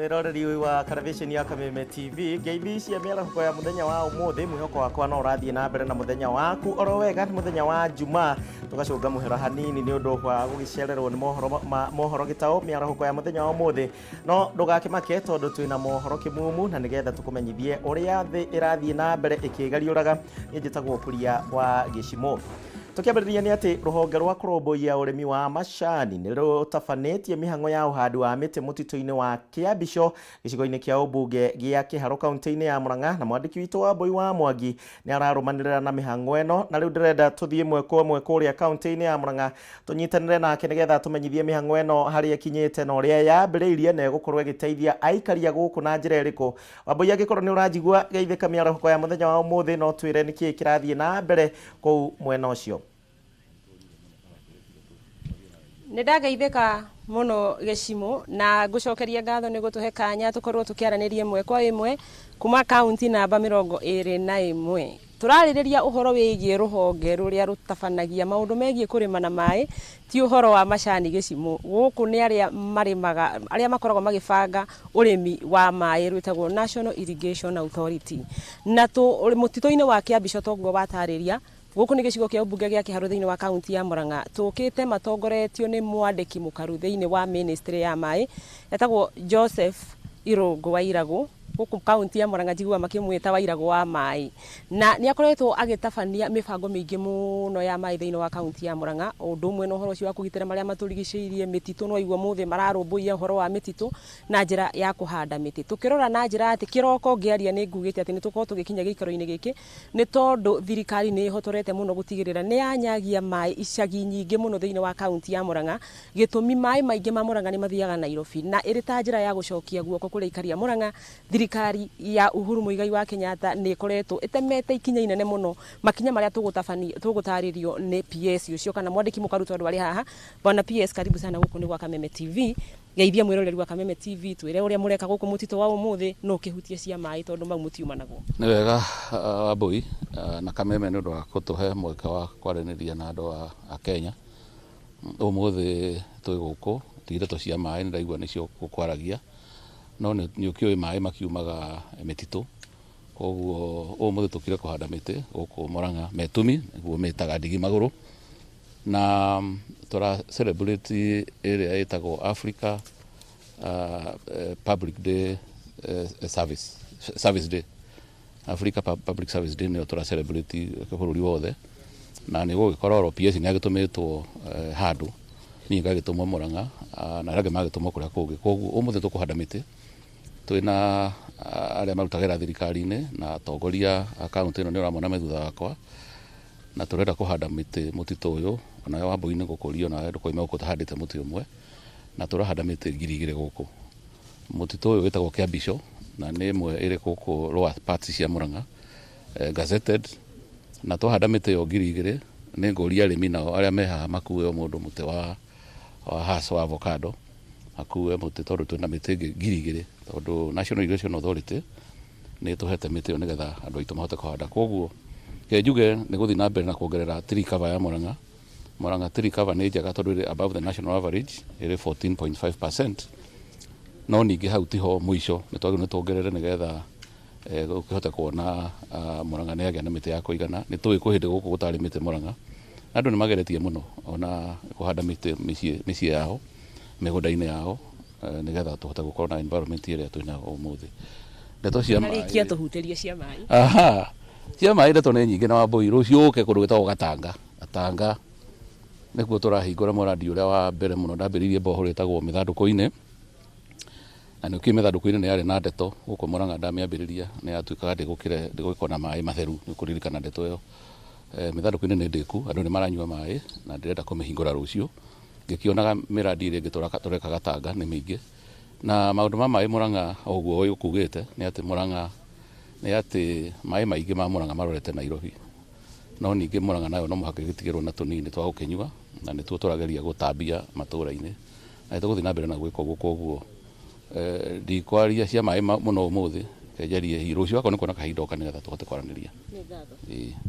Mwĩroreri wa karabiceni ya Kameme TV, ngeithi cia mĩarahũko ya mũthenya wa ũmũthĩ. Mwĩhoko wakwa no ũrathiĩ na mbere na mũthenya waku oro wega. Nĩ mũthenya wa Jumaa, tũgacũnga mũhera hanini nĩ ũndũ wa gũgĩcererwo nĩ mohoro mohoro gĩtaũ mĩarahũko ya mũthenya wa ũmũthĩ, no ndũgakĩmake tondũ twĩna mohoro kĩmumu na nĩgetha tũkũmenyithie ũrĩa thĩ ĩrathiĩ na mbere ĩkĩgariũraga. Niĩ njĩtagwo Kuria wa Gĩcimo. Tũkĩambĩrĩria nĩ atĩ rũhonge rwa kũrũmbũiya ũrĩmi wa macani nĩ rũtabanĩtie mĩhang'o ya ũhandi wa mĩtĩ mũtitũ-inĩ wa Kĩambico, gĩcigo-inĩ kĩa ũmbunge gĩa Kĩharũ, kaunti-inĩ ya Murang'a. Na mwandĩki witũ wa Mbũi wa Mwangi nĩ ararũmanĩrĩra na mĩhang'o ĩno, na rĩu ndĩrenda tũthiĩ ĩmwe kwa ĩmwe kũrĩa kaunti-inĩ ya Murang'a, tũnyitanĩre nake nĩgetha tũmenyithie mĩhang'o ĩno harĩa ĩkinyĩte na ũrĩa yambĩrĩirie na ĩgũkorwo ĩgĩteithia aikari a gũkũ na njĩra ĩrĩkũ. Wambũi, angĩkorwo nĩ ũranjigua, geithĩka mĩarahũko ya mũthenya wa ũmũthĩ, no twĩre nĩkĩĩ kĩrathiĩ na mbere kũu mwena ũcio. Nĩ ndageithĩka mũno Gĩcimũ, na ngũcokeria ngatho nĩ gũtũhe kanya tũkorwo tũkĩaranĩria ĩmwe kwa ĩmwe kuma kaunti namba 21. Tũrarĩrĩria ũhoro wĩgiĩ rũhonge rũrĩa rũtabanagia maũndũ megiĩ kũrĩma na maĩ, ti ũhoro wa macani. Gĩcimũ, gũkũ nĩ arĩa marĩmaga, arĩa makoragwo magĩbanga ũrĩmi wa maĩ, rwĩtagwo National Irrigation Authority, na mũtitũ-inĩ wa Kĩambico toguo watarĩria. Gũkũ nĩ gĩcigo kĩa ũmbunge gĩa Kĩharũ thĩinĩ wa kaunti ya Murang'a. Tũkĩte matongoretio nĩ mwandĩki mũkaru thĩinĩ wa ministry ya maĩ, etagwo Joseph Irũngũ wa Iragũ. Gũkũ kaunti ya Murang'a njiguaga makĩmwĩta wa Iragũ wa maĩ, na nĩ akoretwo agĩtabania mĩbango mĩingĩ mũno ya maĩ thĩinĩ wa kaunti ya Murang'a, o ũndũ ũmwe na ũhoro ũcio wa kũgitĩra marĩa matũrigicĩirie, mĩtitũ. No aigua mũthĩ mararũmbũiya ũhoro wa mĩtitũ na njĩra ya kũhanda mĩtĩ. Tũkĩrora na njĩra atĩ kĩroko ngĩaria nĩ ngugĩte atĩ nĩ tũkorwo tũgĩkinya gĩikaro-inĩ gĩkĩ nĩ tondũ thirikari nĩ ĩhotorete mũno gũtigĩrĩra nĩ yanyagia maĩ icagi nyingĩ mũno thĩinĩ wa kaunti ya Murang'a. Gĩtũmi, maĩ maingĩ ma Murang'a nĩ mathiaga Nairobi, na ĩrĩ ta njĩra ya gũcokia guoko kũrĩ aikari a Murang'a, thirikari ya Uhuru Muigai wa Kenyatta nĩ ĩkoretwo ĩtemete ikinya inene mũno, makinya marĩa tũgũtarĩrio nĩ PS ũcio kana mwandĩki mũkaru tondũ arĩ haha. Bwana PS, karibu sana gũkũ nĩ gwa Kameme TV. Geithia mwĩroreri wa Kameme TV, twĩre ũrĩa mũreka gũkũ mũtitũ wa ũmũthĩ, no ũkĩhutie cia maĩ tondũ mau mũtiumanagwo. Nĩ wega, Wambui na Kameme, nĩ ũndũ wa gũtũhe mweke wa kwaranĩria na andũ a Kenya. Ũmũthĩ twĩ gũkũ, ti ndeto cia maĩ, nĩ ndaigua nĩcio gũkwaragia, no nĩ ũkĩũĩ maĩ makiumaga mĩtitũ. Koguo ũmũthĩ tũkire kũhanda mĩtĩ gũkũ Murang'a Metumi, nĩguo mĩtaga ndigi magũrũ, na tũra celebrate ĩrĩa ĩtagwo Africa Public Day, Service Day, Africa Public Service Day, nĩyo tũra celebrate bũrũri wothe. Na nĩ gũgĩkorwo oro PS nĩ agĩtũmĩtwo handũ, niĩ ngagĩtũmwo Murang'a, na arĩa angĩ magĩtũmwo kũrĩa kũngĩ. Koguo ũmũthĩ tũkũhanda mĩtĩ twĩna arĩa marutaga wĩra thirikari-inĩ na atongoria a kaunti ĩno, nĩ ũramona me thutha wakwa, na tũrenda kũhanda mĩtĩ mũtitũ ũyũ. Onawe Wambui, nĩ gũkũria onawe ndũkoima gũkũ ũtahandĩte mũtĩ ũmwe, na tũrahanda mĩtĩ 2000 gũkũ mũtitũ ũyũ wĩtagwo Kĩambico, na nĩ ĩmwe ĩrĩ gũkũ lower parts cia Murang'a, gazetted. Na twahanda mĩtĩ ĩyo 2000, nĩ ngũria arĩmi nao arĩa me haha makue o mũndũ mũtĩ wa Hass wa avocado, akue mũtĩ, tondũ twĩna mĩtĩ ĩngĩ 2000, tondũ National Irrigation Authority nĩ ĩtũhete mĩtĩ ĩyo nĩgetha andũ aitũ mahote kũhanda. Koguo ke njuge nĩ gũthiĩ na mbere na kuongerera tree cover ya Murang'a. Murang'a tree cover nĩ njega tondũ ĩrĩ above the national average, ĩrĩ 14.5%, no ningĩ hau tiho mũico, nĩ twagĩrĩirwo nĩ tuongerere nĩgetha ũkĩhote kuona Murang'a nĩ yagĩa na mĩtĩ ya kũigana. Nĩ tũĩ kwĩ hĩndĩ gũkũ gũtarĩ mĩtĩ Murang'a, na andũ nĩ mageretie mũno ona kũhanda mĩtĩ mĩciĩ yao, mĩgũnda-inĩ yao, nĩgetha tũhote gũkorwo na environment ĩrĩa twĩnayo ũmũthĩ. Ndeto cia Marĩkia, tũhutĩrie cia maĩ. Aha, cia maĩ ndeto nĩ nyingĩ. Na Wambui, rũciũ ũke kũndũ gwĩtagwo Gatanga. Gatanga nĩkuo tũrahingũra mũrandi ũrĩa wa mbere mũno ndambĩrĩirie borehole ĩtagwo mĩthandũkũ-inĩ, na nĩ ũkĩũĩ mĩthandũkũ-inĩ nĩ yarĩ na ndeto gũkũ Murang'a. Ndamĩambĩrĩria nĩ yatuĩkaga ndĩgũgĩkorwo na maĩ matheru, nĩ ũkũririkana ndeto ĩyo. Mĩthandũkũ-inĩ nĩ ndĩku, andũ nĩ maranyua maĩ, na ndĩrenda kũmĩhingũra rũciũ ngĩkĩonaga mĩrandi ĩrĩa ĩngĩ tũreka Gatanga nĩ mĩingĩ. Na maũndũ ma maĩ Murang'a, o ũguo ũkugĩte, nĩ atĩ Murang'a nĩ atĩ maĩ maingĩ ma Murang'a marorete Nairobi, no ningĩ Murang'a nayo no mũhaka ĩgĩtigĩrwo na tũnini twa gũkĩnyua, na nĩtuo tũrageria gũtambia matũra-inĩ, na nĩ tũgũthiĩ na mbere na gwĩka ũguo. Koguo ndikwaria cia maĩ mũno ũmũthĩ, reke njarie hihi rũciũ akorwo nĩ kuona kahinda oka nĩgetha tũhote kwaranĩria.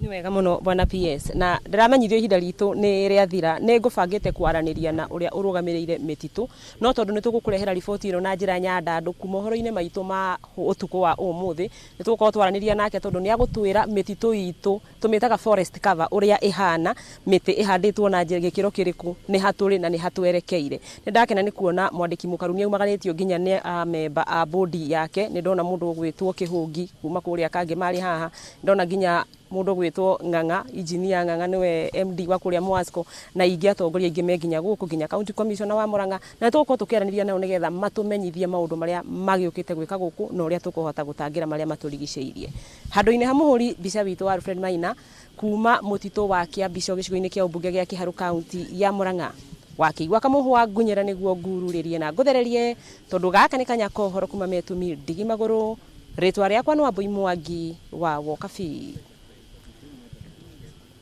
Nĩ wega mũno bwana PS, na ndĩramenyithio ihinda ritũ nĩ rĩathira. Nĩ ngũbangĩte kwaranĩria na ũrĩa ũrũgamĩrĩire mĩtitũ, no tondũ nĩ tũgũkũrehera riboti ĩno na njĩra nyandandũku mohoro-inĩ maitũ ma ũtukũ wa ũmũthĩ, nĩ tũgũkorwo twaranĩria nake tondũ nĩ agũtwĩra mĩtitũ itũ tũmĩtaga forest cover ũrĩa ĩhana, mĩtĩ ĩhandĩtwo na njĩra gĩkĩro kĩrĩkũ, nĩ hatũrĩ na nĩ hatwerekeire. Nĩ ndakena nĩ kuona mwandĩki mũkaru nĩ aumagarĩtio nginya nĩ amemba a bodi yake. Nĩ ndona mũndũ ũgwĩtwo Kĩhũngi kuma kũrĩa Kangĩ marĩ haha, ndona nginya mũndũ ũgwĩtwo Ng'ang'a, engineer Ng'ang'a nĩwe MD wa kũrĩa Mwasco, na ingĩ atongoria aingĩ me nginya gũkũ, nginya county commissioner wa Murang'a, na nĩ tũgũkorwo tũkĩaranĩria nao nĩgetha matũmenyithie maũndũ marĩa magĩũkĩte gwĩka gũkũ na ũrĩa tũkũhota gũtangĩra marĩa matũrigicĩirie. Handũ-inĩ ha mũhũri mbica witũ wa Alfred Maina kuma mũtitũ wa Kĩambico gĩcigo-inĩ kĩa ũmbunge gĩa Kĩharũ, kaunti ya Murang'a, wakĩigua kamũhwa ngunyĩra nĩguo ngururĩrie na ngũthererie, tondũ gaka nĩ kanya kohoro kuma metumi ndigi magũrũ. Rĩtwa rĩakwa nĩ Wambui Mwangi wa Wokabi.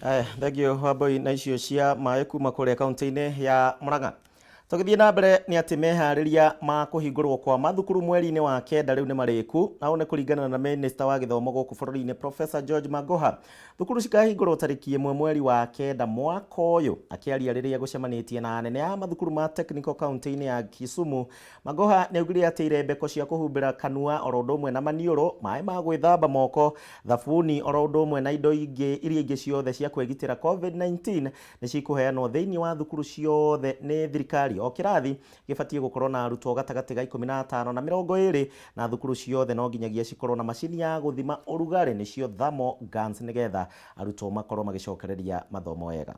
Aya, thengio Wambui na icio cia maĩ kuma kũrĩa kaunti-inĩ ya Murang'a. Tũgĩthiĩ na mbere nĩ atĩ meharĩria ma kũhingũrwo kwa mathukuru mweri-inĩ wa kenda rĩu nĩ marĩku, na ũũ nĩ kũringana na minista wa gĩthomo gũkũ bũrũri-inĩ, Professor George Magoha. Thukuru cikahingũrwo tarĩki 1 mweri wa kenda mwaka ũyũ. Akĩaria rĩrĩa gũcemanĩtie na anene a mathukuru ma technical kaunti-inĩ ya Kisumu, Magoha nĩ augire atĩ irembeko cia kũhumbĩra kanua oro ũndũ ũmwe na maniũrũ, maĩ ma gwĩthamba moko, thabuni oro ũndũ ũmwe na indo ingĩ iria ingĩ ciothe cia kwĩgitĩra COVID-19 nĩ cikũheanwo thĩinĩ wa thukuru ciothe nĩ thirikari. O kĩrathi gĩbatiĩ gũkorwo na arutwo gatagatĩ ga 15 na 20, na thukuru ciothe no nginyagia cikorwo na macini ya gũthima ũrugarĩ, nĩcio thermal guns, nĩgetha arutwo makorwo magĩcokereria mathomo wega.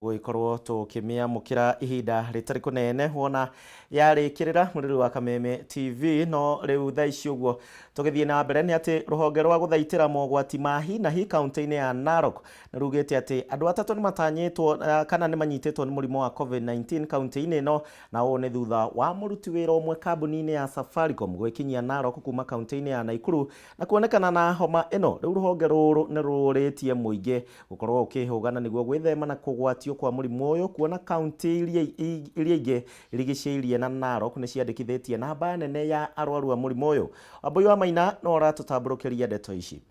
Gũgĩkorwo tũkĩmĩamũkĩra ihinda rĩtarĩ kũnene wona yarĩkĩrĩra mũrĩrĩ wa Kameme TV. No rĩu thaa ici ũguo tũgĩthiĩ na mbere nĩ atĩ rũhonge rwa gũthaitĩra mogwati ma hi na hi kaunti-inĩ ya Narok nĩ rugĩte atĩ andũ atatũ nĩ matanyĩtwo kana nĩ manyitĩtwo nĩ mũrimũ wa COVID-19 kaunti-inĩ ĩno, na ũũ nĩ thutha wa mũruti wĩra ũmwe kambuni-inĩ ya Safaricom gwĩkinyia Narok kuma kaunti-inĩ ya Nakuru na kuonekana na homa ĩno. Rĩu rũhonge rũrũ nĩ rũrĩtie mũingĩ gũkorwo ũkĩhũgana nĩguo gwĩthema na kũgwatio kwa mũrimũ ũyũ, kuona kaunti iria ingĩ irigicĩirie na Narok nĩ ciandĩkithĩtie namba nene ya arwaru a mũrimũ ũyũ. Wambui wa Maina no ũratũtambũrũkĩria ndeto ici.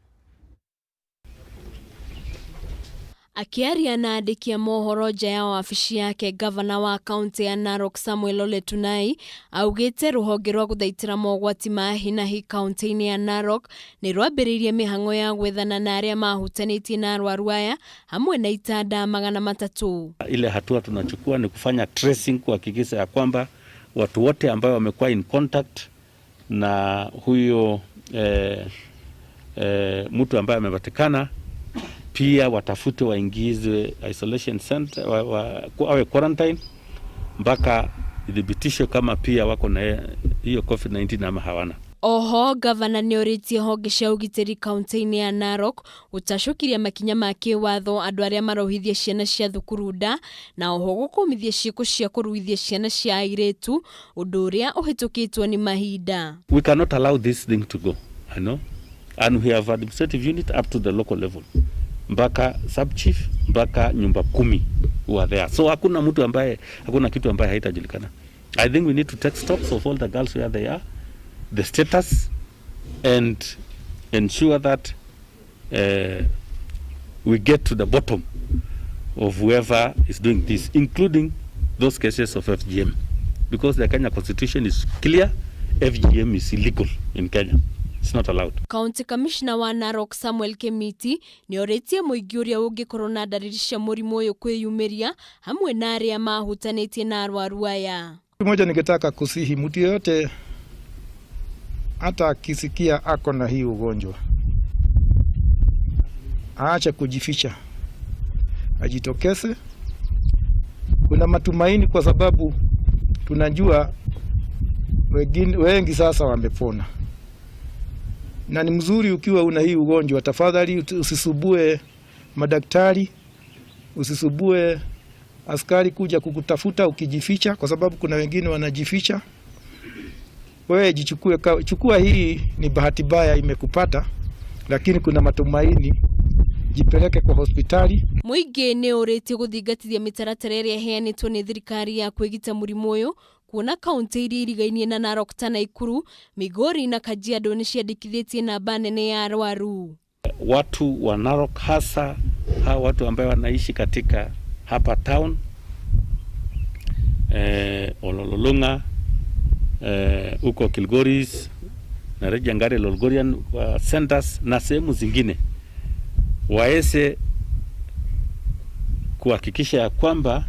Akĩaria na andĩki a mohoro nja ya wabici yake, gavana wa kaunti ya Narok Samuel Ole Tunai augĩte rũhonge rwa gũthaitĩra mogwati ma hi na hi kaunti-inĩ ya Narok nĩ rwambĩrĩirie mĩhang'o ya gwethana na arĩa mahutanĩtie na arwaru aya hamwe na itanda 300. Ile hatua tunachukua ni kufanya tracing, kuhakikisha ya kwamba watu wote ambao wamekuwa in contact na huyo mtu ambaye amepatikana pia watafute waingizwe isolation center, awe quarantine mpaka ithibitishwe kama pia wako na hiyo COVID-19 ama hawana. Oho gavana nĩ orĩtie honge cia ũgitĩri kaunti-inĩ ya Narok gũtacũkiria makinya ma kĩwatho andũ arĩa marohithia ciana cia thukuru nda, na oho gũkũmithia ciĩko cia kũruithia ciana cia airĩtu, ũndũ ũrĩa ũhĩtũkĩtwo nĩ mahinda. We cannot allow this thing to go, I know, and we have administrative unit up to the local level, mpaka sub chief, mpaka nyumba kumi who are there. So hakuna mtu ambaye, hakuna kitu ambaye haitajulikana. I think we need to take stocks of all the girls where they are, the status, and ensure that we get to the bottom of whoever is doing this, including those cases of FGM. Because the Kenya constitution is clear, FGM is illegal in Kenya. It's not allowed. County Commissioner wa Narok Samuel Kemiti nĩ orĩtie mũingĩ ũrĩa ũngĩkorwo na ndariri cia mũrimũ ũyũ kwĩyumĩria hamwe na arĩa mahutanĩtie na arwaru aya. Moja, ningetaka kusihi mtu yeyote hata akisikia ako na hii ugonjwa aache kujificha, ajitokeze. Kuna matumaini kwa sababu tunajua wengi sasa wamepona, na ni mzuri ukiwa una hii ugonjwa, tafadhali usisubue madaktari, usisubue askari kuja kukutafuta ukijificha, kwa sababu kuna wengine wanajificha. Wewe jichukue, chukua hii ni bahati mbaya imekupata, lakini kuna matumaini. Jipeleke kwa hospitali. Mũingĩ nĩ ũrĩtie gũthingatithia mĩtaratara ĩrĩa ĩheanĩtwo nĩ thirikari ya kwĩgita mũrimũ ũyũ, Kuona kaunti iria irigainie na Narok ta Nakuru, Migori na Kajiado nĩ ciandĩkithĩtie namba nene ya arwaru. Watu wa Narok, hasa hawa watu ambayo wanaishi katika hapa town Ololulunga, huko Kilgoris na Rejangari Lolgorian centers na sehemu zingine, waweze kuhakikisha ya kwamba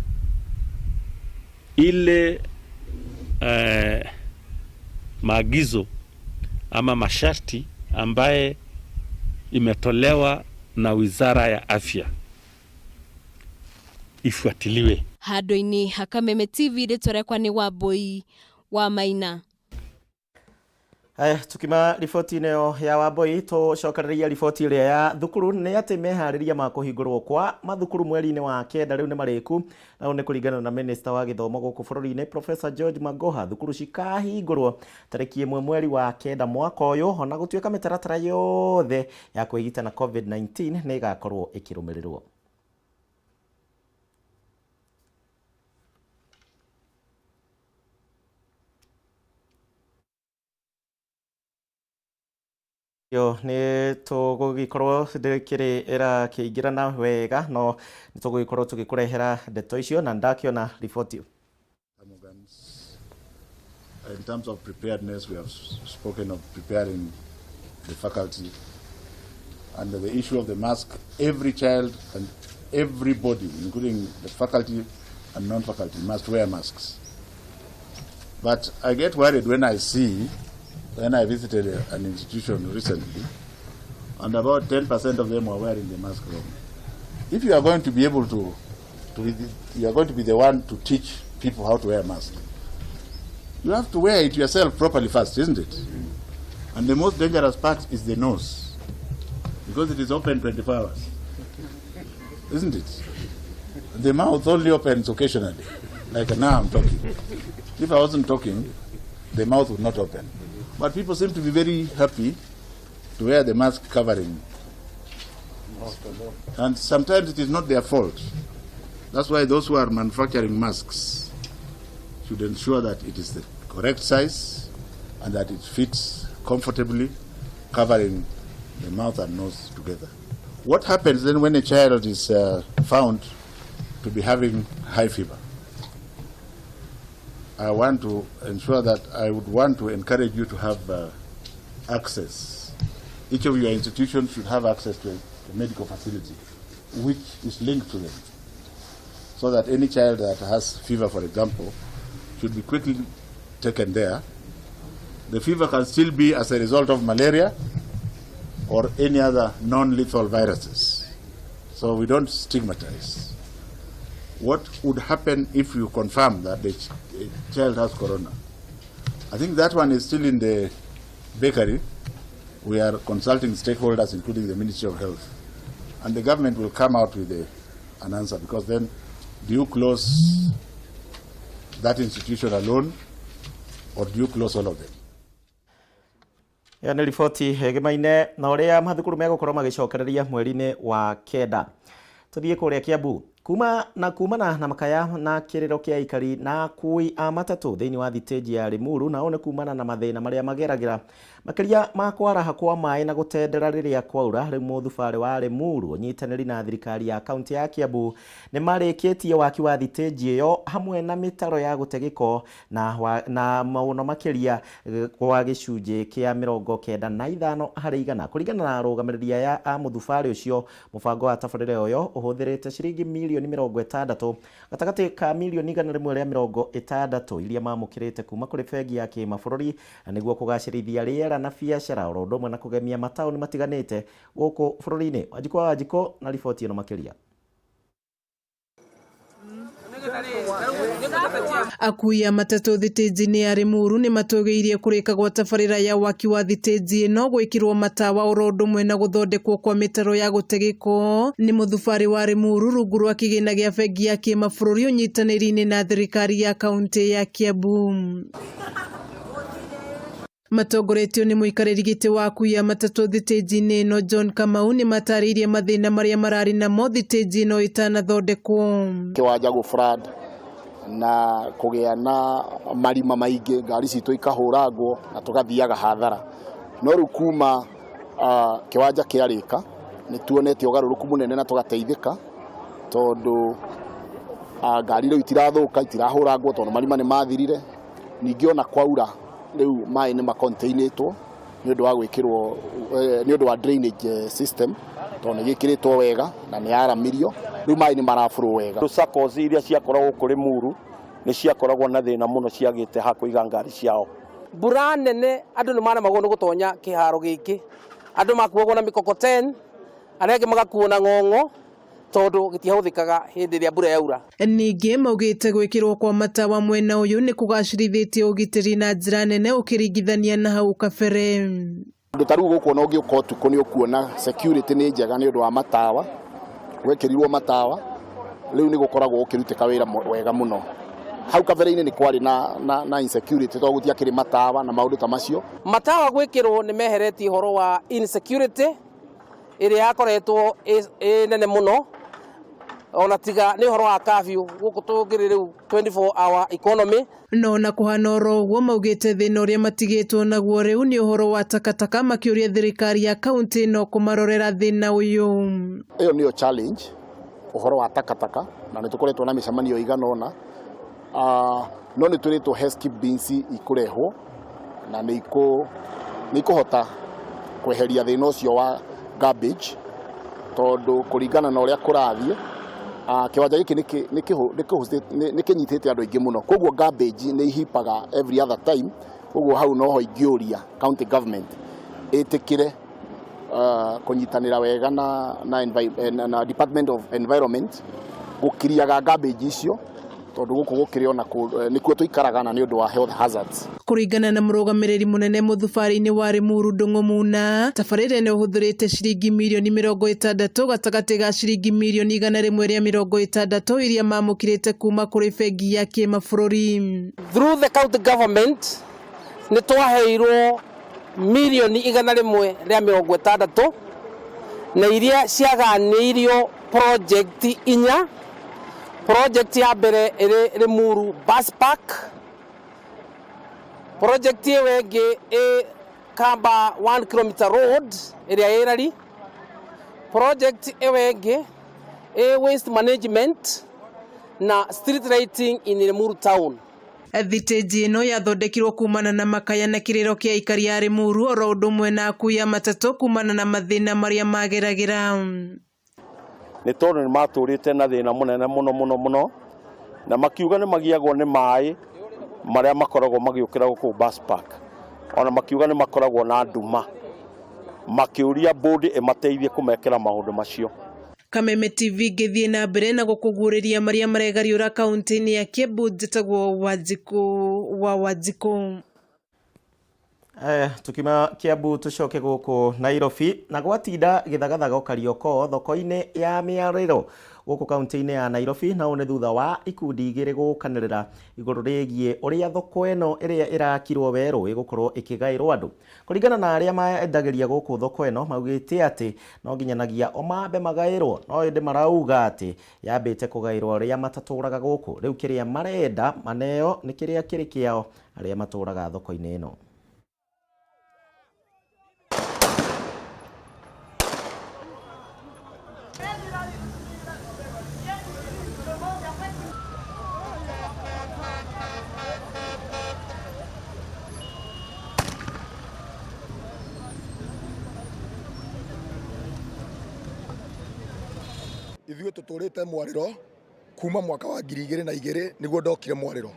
ile maagizo ama masharti ambaye imetolewa na Wizara ya Afya ifuatiliwe. Handũ-inĩ ha Kameme TV rĩtwa rĩakwa nĩ Wambui wa Maina. Haya, tukima riboti-inĩ ĩyo ya Wambui tũcokereria riboti ĩrĩa ya thukuru nĩ atĩ meharĩria ma kũhingũrwo kwa mathukuru mweri-inĩ wa kenda rĩu nĩ marĩku, na ũũ nĩ kũringana na minista wa gĩthomo gũkũ bũrũri-inĩ Professor George Magoha. Thukuru cikahingũrwo tarĩki 1 mweri wa kenda mwaka ũyũ, ona gũtuĩka mĩtaratara yothe ya kwĩgita na COVID-19 nĩ ĩgakorwo ĩkĩrũmĩrĩrwo. Yo nĩ tũgũgĩkorwo ndĩkĩrĩ ĩrakĩingĩrana wega, no nĩ tũgũgĩkorwo tũgĩkũrehera ndeto icio na ndakĩona riboti. In terms of preparedness, we have spoken of preparing the faculty. And the issue of the mask, every child and everybody, including the faculty and non-faculty, must wear masks. But I get worried when I see, when I visited an institution recently, and about 10% of them were wearing the mask wrong. If you are going to be able to be the, you are going to be the one to teach people how to wear a mask, you have to wear it yourself properly first, isn't it? And the most dangerous part is the nose, because it is open 24 hours, isn't it? The mouth only opens occasionally, like now I'm talking. If I wasn't talking, the mouth would not open. But people seem to be very happy to wear the mask covering. And sometimes it is not their fault. That's why those who are manufacturing masks should ensure that it is the correct size and that it fits comfortably, covering the mouth and nose together. What happens then when a child is found to be having high fever? I want to ensure that I would want to encourage you to have access. Each of your institutions should have access to a medical facility which is linked to them, so that any child that has fever, for example, should be quickly taken there. The fever can still be as a result of malaria or any other non-lethal viruses. So we don't stigmatize. What would happen if you confirm that the child has corona? I think that one is still in the bakery. We are consulting stakeholders, including the Ministry of Health. And the government will come out with an answer, because then do you close that institution alone or do you close all of them? Ĩyo nĩ riboti ĩgĩmaine na ũrĩa mathukuru megũkorwo magĩcokereria mweri-inĩ wa kenda. Tũthiĩ kũrĩa Kiambu. Kumana na makaya na kĩrĩro kĩa aikari na akui a matatũ thĩinĩ wa thitĩnji ya Limuru, na ũũ nĩ kumana na mathĩna marĩa mageragĩra makĩria ma kwaraha kwa maĩ na gũtendera rĩrĩa kwaura. Rĩu mũthubarĩ wa Limuru ũnyitanĩri na thirikari ya kaunti ya Kiambu nĩ marĩkĩtie waki wa thitĩnji ĩyo hamwe na mĩtaro ya gũte gĩko na maũno makĩria kwa gĩcunjĩ kĩa 95 harĩ igana. Kũringana na arũgamĩrĩri aya a mũthubarĩ ũcio, mũbango wa tabarĩra ũyũ ũhũthĩrĩte ciringi mirioni 60 gatagatĩ ka mirioni 160 iria mamũkĩrĩte kuma kũrĩ bengi ya kĩmabũrũri, na nĩguo kũgacĩrithia rĩera na biacara oro ũndũ ũmwe na kũgemia mataũni matiganĩte gũkũ bũrũri-inĩ. Wanjikũ wa Wanjikũ na riboti ĩno makĩria. Akui a matatũ thitĩnji-inĩ ya Limuru nĩ matũgĩirie kũrĩka gwa tabarĩra ya waki wa thitĩnji ĩno, gwĩkĩrwo matawa oro ũndũ ũmwe na gũthondekwo kwa mĩtaro ya gũte gĩko nĩ mũthubarĩ wa Limuru rungu rwa kĩgĩna gĩa bengi ya kĩmabũrũri ũnyitanĩri-inĩ na thirikari ya kaunti ya Kiambu. Matongoretio nĩ mũikarĩri gĩtĩ wa akui a matatũ thitĩnji-inĩ ĩno John Kamau nĩ matarĩirie mathĩna marĩa mararĩ namo thitĩnji ĩno ĩtanathondekwo. Kĩwanja gũ flood Na kũgĩa na marima maingĩ, ngari citũ ikahũrangwo na tũgathiaga hathara. No rĩu kuma kĩwanja kĩarĩka nĩ tuonete ũgarũrũku mũnene na tũgateithĩka, tondũ ngari rĩu itirathũka, itirahũrangwo tondũ marima nĩ mathirire. Ningĩ ona kwaura rĩu maĩ nĩ makontainĩtwo nĩ ũndũ wa gwĩkĩrwo, nĩ ũndũ wa drainage system, tondũ nĩ gĩkĩrĩtwo wega na nĩ yaramirio, rĩu maĩ nĩ marabũrwo wega. SACCOs iria ciakoragwo kũrĩ Muru nĩ ciakoragwo na thĩna mũno, ciagĩte ha kũiga ngari ciao. Mbura nene andũ nĩ maremagwo nĩ gũtonya kĩharo gĩkĩ, andũ makuagwo na mĩkokoteni, arĩa angĩ magakuo na ng'ong'o tondũ gĩtiahũthĩkaga hĩndĩ ĩrĩa mbura yaura. Ningĩ maugĩte gwĩkĩrwo kwa matawa mwena ũyũ nĩ kũgacĩrithĩtie ũgitĩri na njĩra nene ũkĩringithania na hau kabere. Ũndũ ta rĩu gũkũ ona ũngĩũka ũtukũ nĩ ũkuona security nĩ njega nĩ ũndũ wa matawa, gwekĩrirwo matawa, rĩu nĩ gũkoragwo gũkĩrutĩka wĩra wega mũno. Hau kabere-inĩ nĩ kwarĩ na insecurity tondũ gũtiakĩrĩ matawa na maũndũ ta macio. Matawa gwĩkĩrwo nĩ meheretie ũhoro wa insecurity ĩrĩa yakoretwo ĩ nene mũno, ona tiga nĩ ũhoro wa curfew gũkũ tũngĩrĩ rĩu 24 hour economy. No na kũhana oro ũguo, maugĩte thĩna ũrĩa matigĩtwo naguo rĩu nĩ ũhoro wa takataka, makĩũria thirikari ya kaunti ĩno kũmarorera thĩna ũyũ. Ĩyo nĩyo challenge, ũhoro wa takataka, na nĩ tũkoretwo na mĩcemanio ĩigana ũna. No nĩ twĩrĩtwo he skip bins ikũrehwo na nĩ ikũhota kweheria thĩna ũcio wa garbage, tondũ kũringana na ũrĩa kũrathiĩ, kĩwanja gĩkĩ nĩ kĩnyitĩte andũ aingĩ mũno, koguo garbage nĩ ihipaga every other time. Koguo hau noho ingĩũria county government ĩtĩkĩre kũnyitanĩra wega na Department of Environment gũkiriaga garbage icio, tondũ gũkũ gũkĩrĩ ona nĩkuo tũikaraga na nĩ ũndũ wa health hazards. Kũringana na mũrũgamĩrĩri mũnene mũthubarĩ-inĩ wa Limuru Ndung'u Muna, tabarĩra ĩno ĩhũthĩrĩte ciringi mirioni 60 gatagatĩ ga ciringi mirioni 160 iria mamũkĩrĩte kuma kũrĩ bengi ya kĩmabũrũri. Through the county government nĩ twaheirwo mirioni 160 na iria ciaganĩirio project inya. Project ya mbere ĩrĩ Limuru Bus Park, project ĩyo ĩngĩ ĩ Kamba 1 km road ĩrĩa ĩ Rari, project ĩyo ĩngĩ ĩ waste management na street lighting in Limuru town. Thitĩnji ĩno yathondekirwo kumana na makaya na kĩrĩro kĩa aikari a Limuru oro ũndũ ũmwe na akui a matatũ kumana na mathĩna marĩa mageragĩra. Nĩ tondũ nĩ matũrĩte na thĩna mũnene mũno mũno mũno, na makiuga nĩ magiagwo nĩ maĩ marĩa makoragwo magĩũkĩra gũkũ bus park, ona makiuga nĩ makoragwo na nduma, makĩũria board ĩmateithie kũmekĩra maũndũ macio. Kameme TV ngĩthiĩ na mbere na gũkũguũrĩria marĩa maregariũra kaunti-inĩ ya Kiambu. Njĩtagwo Wanjikũ wa Wanjikũ. Tukiuma Kiambu tucoke gũkũ Nairobi, na gwatinda gĩthagathago Kariokor thoko-inĩ ya mĩarĩro gũkũ kaunti-inĩ ya Nairobi, na ũũ nĩ thutha wa ikundi igĩrĩ gũkanĩrĩra igũrũ rĩgiĩ ũrĩa thoko ĩno ĩrĩa ĩrakirwo werũ ĩgũkorwo ĩkĩgaĩrwo andũ. Kũringana na arĩa mendagĩria gũkũ thoko ĩno, maugĩte atĩ no nginyanagia o mambe magaĩrwo, no ĩndĩ marauga atĩ yambĩte kũgaĩrwo arĩa matatũraga gũkũ. Rĩu kĩrĩa marenda maneo nĩ kĩrĩa kĩrĩ kĩao arĩa matũraga thoko-inĩ ĩno. Ithuĩ tũtũrĩte mwarĩro kuma mwaka wa 2002 nĩguo ndokire mwarĩro.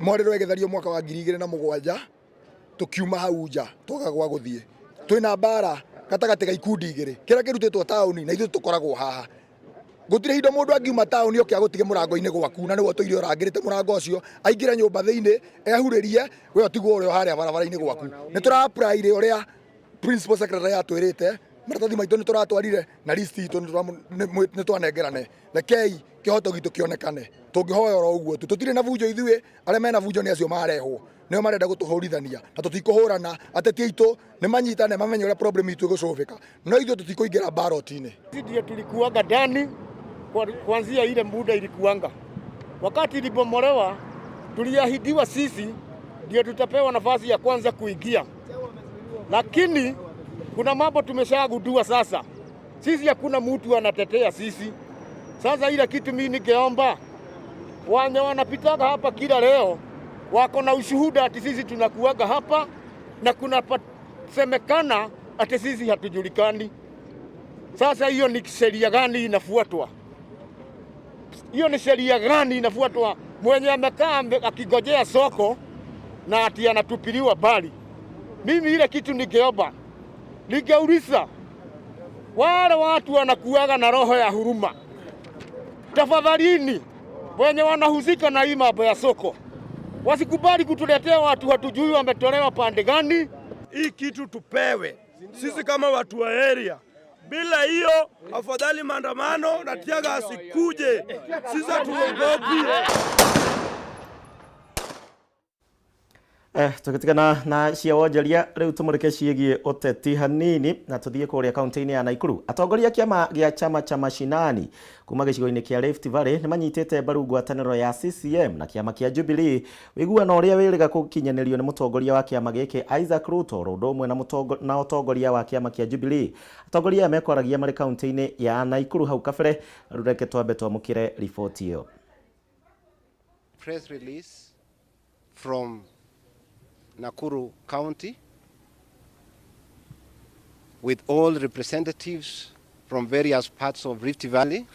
Mwarĩro ĩgĩthario mwaka wa 2007, tũkiuma hau nja twaga gwa gũthiĩ. Twĩna mbara gatagatĩ ga ikundi igĩrĩ, kĩrĩa kĩrutĩtwo taũni na ithuĩ tũkoragwo haha. Gũtirĩ hingo mũndũ angiuma taũni oke agũtige mũrango-inĩ gwaku, na nĩwe ũtũire ũrangĩrĩte mũrango ũcio, aingĩre nyũmba thĩinĩ ehurĩrie, we ũtigwo ũrĩ o harĩa barabara-inĩ gwaku. Nĩ tũra apply ũrĩa principal secretary atwĩrĩte, maratathi maitũ nĩ tũratwarire na list itũ nĩ twanengerane. Rekei kĩhoto gitũ kĩonekane, tũngĩhoya oro ũguo tu, tũtirĩ na bunjo ithuĩ. Arĩa mena bunjo nĩ acio marehwo, nĩo marenda gũtũhũrithania, na tũtikũhũrana. Ateti aitũ nĩ manyitane mamenye ũrĩa problem itũ ĩgũcũbĩka, no ithuĩ tũtikũingĩra ballot-inĩ. Sisi ndio tulikuanga ndani kuanzia ile muda ilikuanga. Wakati ilibomolewa, tuliahidiwa sisi ndio tutapewa nafasi ya kwanza kuingia, lakini kuna mambo tumeshagundua sasa. Sisi hakuna mtu anatetea sisi. Sasa ile kitu mimi ningeomba wenye wanapitaga hapa kila leo wako na ushuhuda ati sisi tunakuaga hapa na kuna semekana ati sisi hatujulikani. Sasa hiyo ni sheria gani inafuatwa? Hiyo ni sheria gani inafuatwa? Mwenye amekaa akigojea soko na ati anatupiliwa mbali. Mimi ile kitu ningeomba, ningeuliza wale watu wanakuaga na roho ya huruma, tafadhalini, wenye wanahusika na hii mambo ya soko wasikubali kutuletea watu hatujui wametolewa pande gani. Hii kitu tupewe sisi kama watu wa area. Bila hiyo, afadhali maandamano na teargas ikuje, sisi hatuogopi. Tugitigana na cia wonjoria riu tumurike ciĩgiĩ ũteti hanini na tuthiĩ kũrĩa kaunti-inĩ ya Nakuru. Atongoria a kĩama gĩa chama cha mashinani kuma gĩcigo-inĩ kĩa Rift Valley nĩ manyitĩte mbaru ngwatanĩro ya CCM na kĩama kĩa Jubilee ũiguano ũrĩa wĩrĩga gũkinyanĩrio nĩ mũtongoria wa kĩama gĩkĩ Isaac Ruto oro ũndũ ũmwe na ũtongoria wa kĩama kĩa Jubilee. Atongoria aya mekwaragia marĩ kaunti-inĩ ya Nakuru hau kabere. Rĩu reke twambe twamũkĩre riboti ĩyo. Press release from Nakuru County with all representatives from various parts of Rift Valley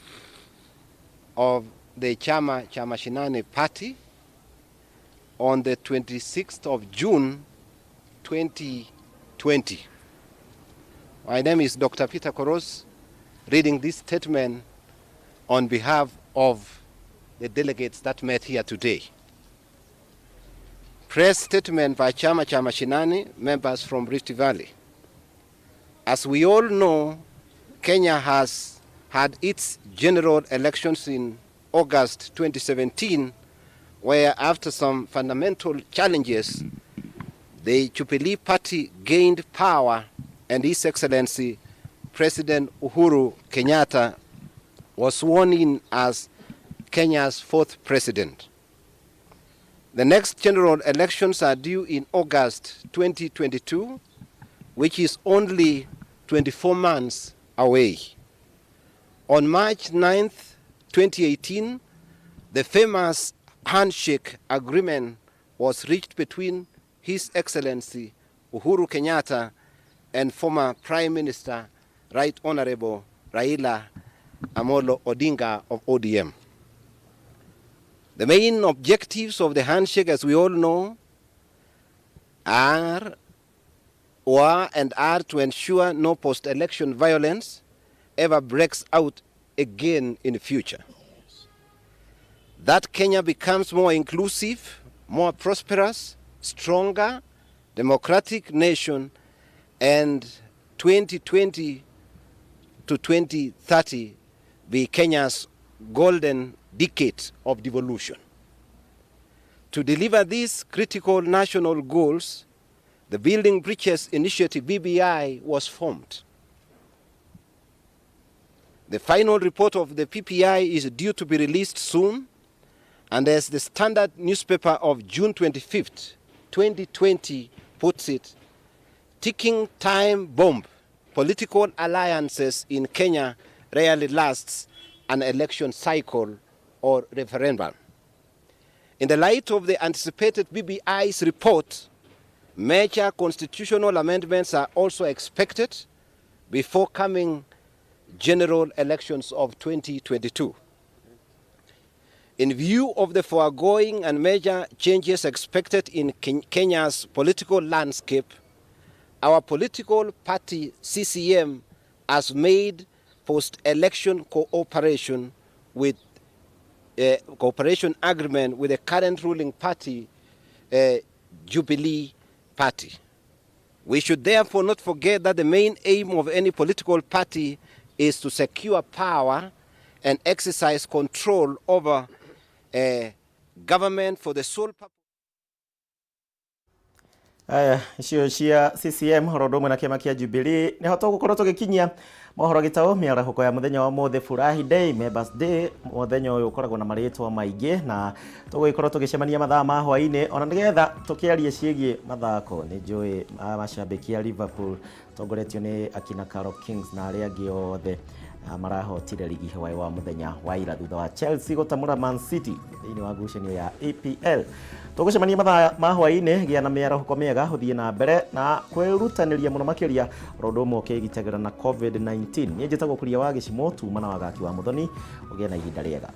of the Chama cha Mashinani Party on the 26th of June 2020. My name is Dr. Peter Koros, reading this statement on behalf of the delegates that met here today. Press statement by Chama cha Mashinani members from Rift Valley. As we all know, Kenya has had its general elections in August 2017, where after some fundamental challenges, the Jubilee Party gained power and His Excellency President Uhuru Kenyatta was sworn in as Kenya's fourth president. The next general elections are due in August 2022, which is only 24 months away. On March 9th, 2018, the famous handshake agreement was reached between His Excellency Uhuru Kenyatta and former Prime Minister Right Honorable Raila Amolo Odinga of ODM. The main objectives of the handshake, as we all know, are were and are to ensure no post-election violence ever breaks out again in the future. That Kenya becomes more inclusive, more prosperous, stronger, democratic nation, and 2020 to 2030 be Kenya's golden decade of devolution. To deliver these critical national goals, the Building Bridges Initiative, BBI, was formed. The final report of the PPI is due to be released soon, and as the Standard newspaper of June 25th, 2020 puts it, ticking time bomb, political alliances in Kenya rarely lasts an election cycle or referendum. In the light of the anticipated BBI's report, major constitutional amendments are also expected before coming general elections of 2022. In view of the foregoing and major changes expected in Kenya's political landscape, our political party CCM has made post-election cooperation with cooperation agreement with the current ruling party, Jubilee Party. We should therefore not forget that the main aim of any political party is to secure power and exercise control over a government for the sole purpose. Aya, icio cia CCM oro ũndũ ũmwe na kĩama kĩa Jubilee nĩho tũgũkorwo tũgĩkinyia mohoro gĩtaũ mĩarahũko ya mũthenya wa ũmũthĩ Furahi Day, Members Day. Mũthenya ũyũ ũkoragwo na marĩtwa maingĩ na tũgũgĩkorwo tũgĩcemania mathaa ma hwaĩ-inĩ ona nĩgetha tũkĩarie ciĩgiĩ mathako. Nĩ njũĩ macambĩki a Liverpool tongoretio nĩ akina Carol Kings na arĩa angĩ othe marahotire rigi hwaĩ wa mũthenya wa ira thutha wa Chelsea gũtamũra Man City thĩinĩ wa ngucanio ya EPL. Tũgũcemania mathaa ma hwaĩ-inĩ, gĩa na mĩarahũko mĩega, ũthiĩ na mbere na kwĩrutanĩria mũno makĩria oro ũndũ ũmwe ũkĩgitagĩra na COVID-19. Niĩ njĩtagwo Kuria wa Gĩcimũ, tuma na wagaki wa Mũthoni, ũgĩe na ihinda rĩega.